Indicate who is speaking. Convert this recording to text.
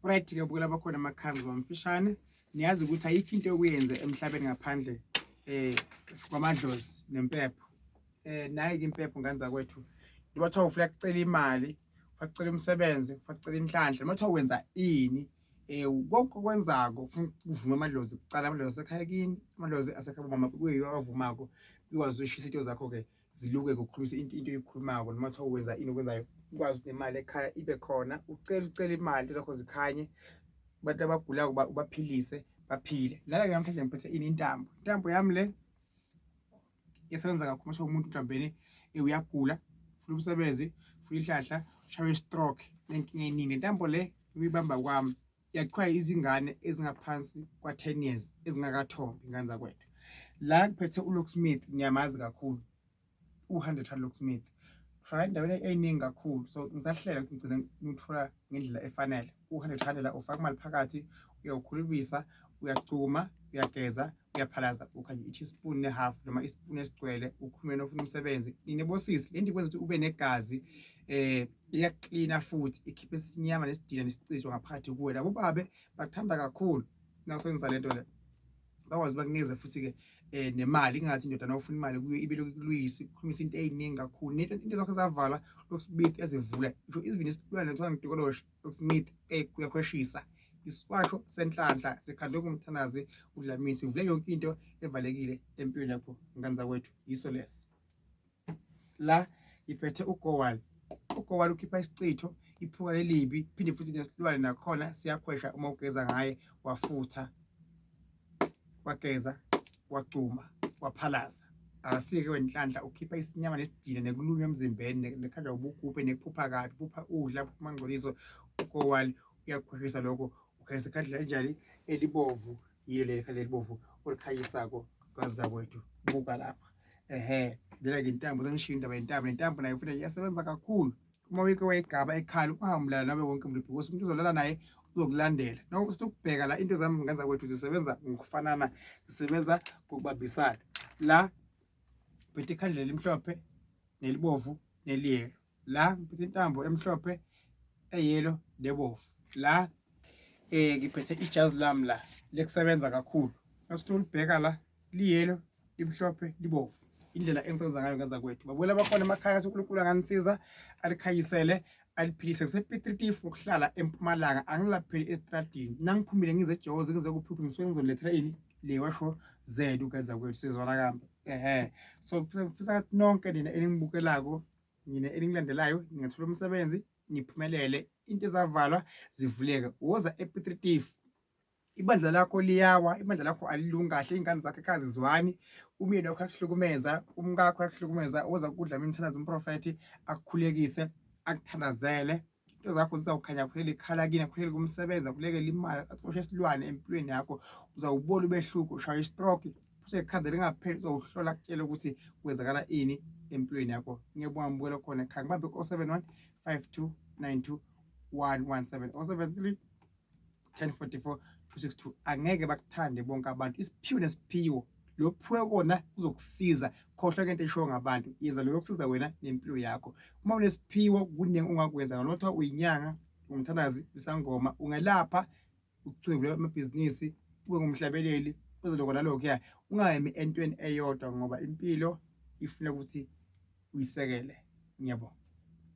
Speaker 1: Right-ke bukela bakhona amakhambi mamfishane. Niyazi ukuthi ayikho into yokuyenza emhlabeni ngaphandle kwamadlozi nempepho. Nayi-ke impepho ngane zakwethu. Njengoba kuthiwa ufuna kucela imali, ufuna kucela umsebenzi, ufuna kucela inhlanhla, noma kuthiwa wenza ini, konke okwenzako ufuna uvume amadlozi kucala, amadlozi asekhaya kini, amadlozi asekhaya mama kuyiwo awavumako, ukwazi ushisa into zakho-ke ziluke kukhulumisa into oyikhulumako noma kuthiwa wenza ini okwenzayo ukwazi ukuthi nemali ekhaya ibe khona, ucele ucele imali into zakho zikhanye, abantu abagulayo ubaphilise baphile. Lana-ke namhlanje ngiphethe ini intambo, intambo yami le isebenza kakhulu mase umuntu mhlawumbeni uyagula, ufuna umsebenzi, ufuna inhlahla, ushaywe i-stroke nenkinga eningi. Intambo le ukuyibamba kwami yakhiwa izingane ezingaphansi kwa-10 years ezingakathombi ingane zakwethu. La ngiphethe uLocksmith ngiyamazi kakhulu u-100 rand Locksmith try endaweni eyiningi kakhulu, so ngisahlela ukuthi ngigcine ngithola ngendlela efanele. U-100 rand la ufaka imali phakathi, uyawukhulumisa, uyacuma, uyageza, uyaphalaza, ukha nje i-teaspoon ne-half noma isipuni esigcwele, ukhulume nofuna umsebenzi. Nina bosisi, le nto ikwenza ukuthi ube negazi, iyaklina futhi ikhiphe isinyama nesidina nesicijo ngaphakathi kuwe. Labo babe bakuthanda kakhulu nawusebenzisa le nto le, bakwazi bakunikeze futhi-ke nemali, ingathi indoda nawufuna imali kuyo ibe lokhu ikulwisa, ikukhulumisa into ey'ningi kakhulu. Nento into zakho zavala Locksmith yazivula, ngisho even isilwane kuthiwa ngitikoloshe Locksmith kuyakhweshisa. Isiwasho senhlanhla sikhandwe ngumthandazi uDlamini, sivule yonke into evalekile empilweni yakho ngane zakwethu, yiso leso. La ngiphethe ugowal, ugowal ukhipha isichitho, iphuka lelibi, phinde futhi nesilwane nakhona siyakhwesha uma ugeza ngaye, wafutha, wageza, wagcuma, waphalaza. Asike wenhlanhla ukhipha isinyama nesidina nekulunywa emzimbeni nekhanjwa ubugubhe nekuphupha kabi, kuphupha udla, kuphupha amangcoliso. Ugowal uyakukhweshisa lokho, ukhanyisa ikhandlela enjani elibovu, yilo leli khandlela elibovu olikhanyisako kwazakwethu. Buka lapha, ehe, lena ke intambo, sengishiyo indaba yentambo. Nentambo nayo futhi iyasebenza kakhulu uma wike wayigaba ekhala, ungahambulala nawe wonke umuntu because umuntu uzolala naye uzokulandela. Noma ukubheka la into zami ngenza kwethu zisebenza ngokufanana, zisebenza ngokubambisana. La phethe ikhandlela elimhlophe nelibovu neliyelo, la ngiphethe intambo emhlophe eyelo nebovu, la ngiphethe ijazi lami la lekusebenza kakhulu. Mase ulibheka la liyelo, limhlophe, libovu. Indlela engisebenza ngayo ngenza kwethu. Babuyela bakhona emakhaya, uNkulunkulu anganisiza alikhanyisele aliphilise. Ngisepitritifu ukuhlala eMpumalanga, angilapheli estradini. Nangiphumile ngize eJozi, ngize kuphuphi, ngisuke ngizolethela ini le washo zed ukwenza kwethu, sizwana kambe. Ehe, so ngifisa ukuthi nonke nina eningibukelako, nina eningilandelayo, ningathola umsebenzi niphumelele, into ezavalwa zivuleke. Woza ePitritifu, ibandla lakho liyawa, ibandla lakho alilungi kahle, iy'ngane zakho ekhaya azizwani, umyeni wakho akuhlukumeza, umkakho akuhlukumeza, woza kudla umthandazo umprofethi akukhulekise, akuthandazele, into zakho zizawukhanya, akhulele ikhala kini, akhulele kumsebenzi, akhulekele imali, axoshe isilwane empilweni yakho, uzawubona ubehluko, ushaya i-stroke, futhi ekhanda lingapheli, uzawuhlola akutshele ukuthi kwenzakala ini empilweni yakho. Ngiyabonga mbukelo khona ekhaya, ngibambe ku-071 52 92 117 073 1044 262. Angeke bakuthande bonke abantu, isiphiwo nesiphiwo lokuphiwe kona kuzokusiza. Khohlwa ke into eshiwo ngabantu, yenza lokho kusiza wena nempilo yakho. Uma unesiphiwo kuningi ongakwenza, noma kuthiwa uyinyanga, ungumthandazi, isangoma, ungelapha, ucwebule amabhizinisi, ube ngumhlabeleli, uze lokho nalokhuya, ungayimi entweni eyodwa ngoba impilo ifuna ukuthi uyisekele. Ngiyabonga.